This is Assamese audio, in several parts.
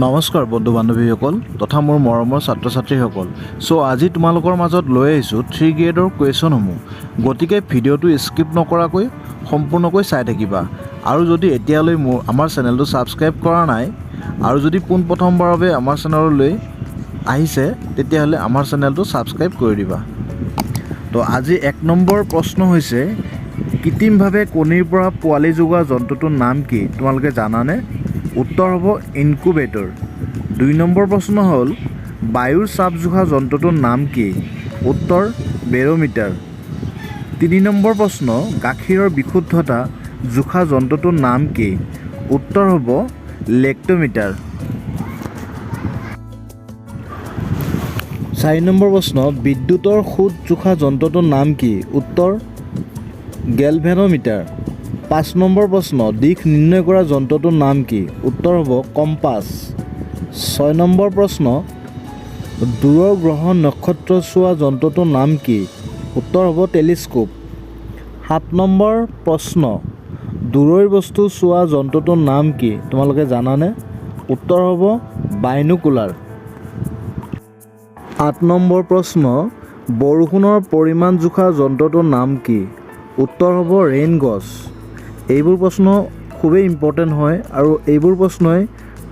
নমস্কাৰ বন্ধু বান্ধৱীসকল তথা মোৰ মৰমৰ ছাত্ৰ ছাত্ৰীসকল। চ' আজি তোমালোকৰ মাজত লৈ আহিছোঁ থ্ৰী গ্ৰেডৰ কুৱেশ্যনসমূহ। গতিকে ভিডিঅ'টো স্কিপ নকৰাকৈ সম্পূৰ্ণকৈ চাই থাকিবা আৰু যদি এতিয়ালৈ আমাৰ চেনেলটো ছাবস্ক্ৰাইব কৰা নাই আৰু যদি পোনপ্ৰথমবাৰৰ বাবে আমাৰ চেনেললৈ আহিছে, তেতিয়াহ'লে আমাৰ চেনেলটো ছাবস্ক্ৰাইব কৰি দিবা। তো আজি 1 নম্বৰ প্ৰশ্ন হৈছে, কৃত্ৰিমভাৱে কণীৰ পৰা পোৱালি যোগোৱা জন্তুটোৰ নাম কি, তোমালোকে জানানে? উত্তৰ হ'ব ইনকুবেটৰ। 2 নম্বৰ প্ৰশ্ন হ'ল, বায়ুৰ চাপ জোখা যন্ত্ৰটোৰ নাম কি? উত্তৰ বেৰ'মিটাৰ। 3 নম্বৰ প্ৰশ্ন, গাখীৰৰ বিশুদ্ধতা জোখা যন্ত্ৰটোৰ নাম কি? উত্তৰ হ'ব লেক্টোমিটাৰ। 4 নম্বৰ প্ৰশ্ন, বিদ্যুতৰ সোঁত জোখা যন্ত্ৰটোৰ নাম কি? উত্তৰ গেলভেন'মিটাৰ। 5 নম্বৰ প্ৰশ্ন, দিশ নিৰ্ণয় কৰা যন্ত্ৰটোৰ নাম কি? উত্তৰ হ'ব কম্পাছ। 6 নম্বৰ প্ৰশ্ন, দূৰৰ গ্ৰহ নক্ষত্ৰ চোৱা যন্ত্ৰটোৰ নাম কি? উত্তৰ হ'ব টেলিস্কোপ। 7 নম্বৰ প্ৰশ্ন, দূৰৈৰ বস্তু চোৱা যন্ত্ৰটোৰ নাম কি, তোমালোকে জানানে? উত্তৰ হ'ব বাইনোকুলাৰ। 8 নম্বৰ প্ৰশ্ন, বৰষুণৰ পৰিমাণ জোখা যন্ত্ৰটোৰ নাম কি? উত্তৰ হ'ব ৰেইন গেজ। এইবোৰ প্ৰশ্ন খুবেই ইম্পৰ্টেণ্ট হয় আৰু এইবোৰ প্ৰশ্নই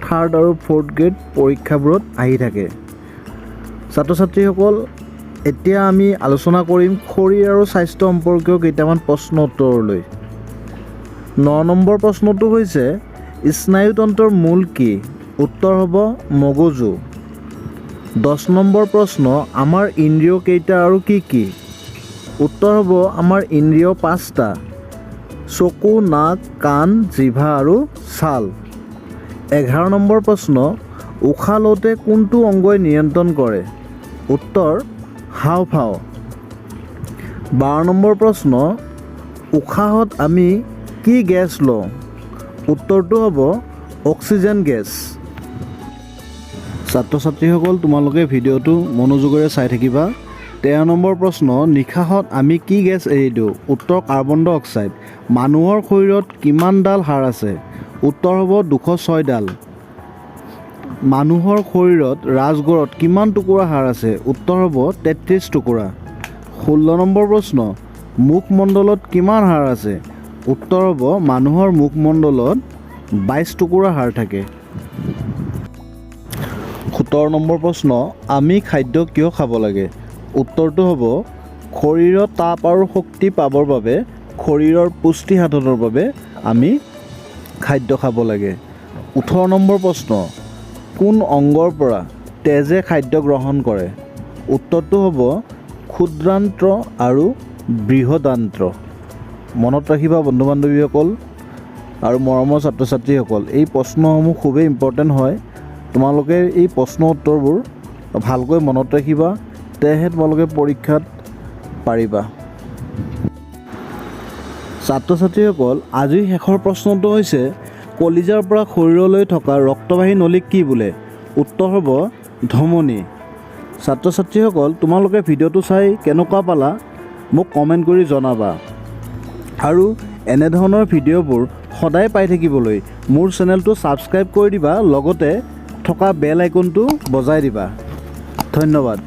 থাৰ্ড আৰু ফ'ৰ্থ গ্ৰেড পৰীক্ষাবোৰত আহি থাকে। ছাত্ৰ ছাত্ৰীসকল, এতিয়া আমি আলোচনা কৰিম শৰীৰ আৰু স্বাস্থ্য সম্পৰ্কীয় কেইটামান প্ৰশ্ন উত্তৰলৈ। 9 নম্বৰ প্ৰশ্নটো হৈছে, স্নায়ুতন্ত্ৰৰ মূল কি? উত্তৰ হ'ব মগজু। 10 নম্বৰ প্ৰশ্ন, আমাৰ ইন্দ্ৰিয় কেইটা আৰু কি কি? উত্তৰ হ'ব আমাৰ ইন্দ্ৰিয় পাঁচটা, চকু, নাক, কাণ, জিভা আৰু ছাল। 11 নম্বৰ প্ৰশ্ন, উশাহ লওঁতে কোনটো অংগই নিয়ন্ত্ৰণ কৰে? উত্তৰ হাওঁফাওঁ। 12 নম্বৰ প্ৰশ্ন, উশাহত আমি কি গেছ লওঁ? উত্তৰটো হ'ব অক্সিজেন গেছ। ছাত্ৰ ছাত্ৰীসকল, তোমালোকে ভিডিঅ'টো মনোযোগেৰে চাই থাকিবা। 13 নম্বৰ প্ৰশ্ন, নিশাহত আমি কি গেছ এৰি দিওঁ? উত্তৰ কাৰ্বন ডাই অক্সাইড। মানুহৰ শৰীৰত কিমানডাল হাড় আছে? উত্তৰ হ'ব 206ডাল। মানুহৰ শৰীৰত ৰাজগড়ত কিমান টুকুৰা হাড় আছে? উত্তৰ হ'ব 33 টুকুৰা। 16 নম্বৰ প্ৰশ্ন, মুখমণ্ডলত কিমান হাড় আছে? উত্তৰ হ'ব মানুহৰ মুখমণ্ডলত 22 টুকুৰা হাড় থাকে। 17 নম্বৰ প্ৰশ্ন, আমি খাদ্য কিয় খাব লাগে? উত্তৰটো হ'ব শৰীৰত তাপ আৰু শক্তি পাবৰ বাবে, শৰীৰৰ পুষ্টি সাধনৰ বাবে আমি খাদ্য খাব লাগে। 18 নম্বৰ প্ৰশ্ন, কোন অংগৰ পৰা তেজে খাদ্য গ্ৰহণ কৰে? উত্তৰটো হ'ব ক্ষুদ্ৰান্ত্ৰ আৰু বৃহদান্ত্ৰ। মনত ৰাখিবা বন্ধু বান্ধৱীসকল আৰু মৰমৰ ছাত্ৰ ছাত্ৰীসকল, এই প্ৰশ্নসমূহ খুবেই ইম্পৰ্টেণ্ট হয়। তোমালোকে এই প্ৰশ্ন উত্তৰবোৰ ভালকৈ মনত ৰাখিবা, তেহে তোমালোকে পৰীক্ষাত পাৰিবা। ছাত্ৰ ছাত্ৰীসকল, আজিৰ শেষৰ প্ৰশ্নটো হৈছে, কলিজাৰ পৰা শৰীৰলৈ থকা ৰক্তবাহী নলীক কি বোলে? উত্তৰ হ'ব ধমনী। ছাত্ৰ ছাত্ৰীসকল, তোমালোকে ভিডিঅ'টো চাই কেনেকুৱা পালা মোক কমেণ্ট কৰি জনাবা আৰু এনেধৰণৰ ভিডিঅ'বোৰ সদায় পাই থাকিবলৈ মোৰ চেনেলটো ছাবস্ক্ৰাইব কৰি দিবা, লগতে থকা বেল আইকনটো বজাই দিবা। ধন্যবাদ।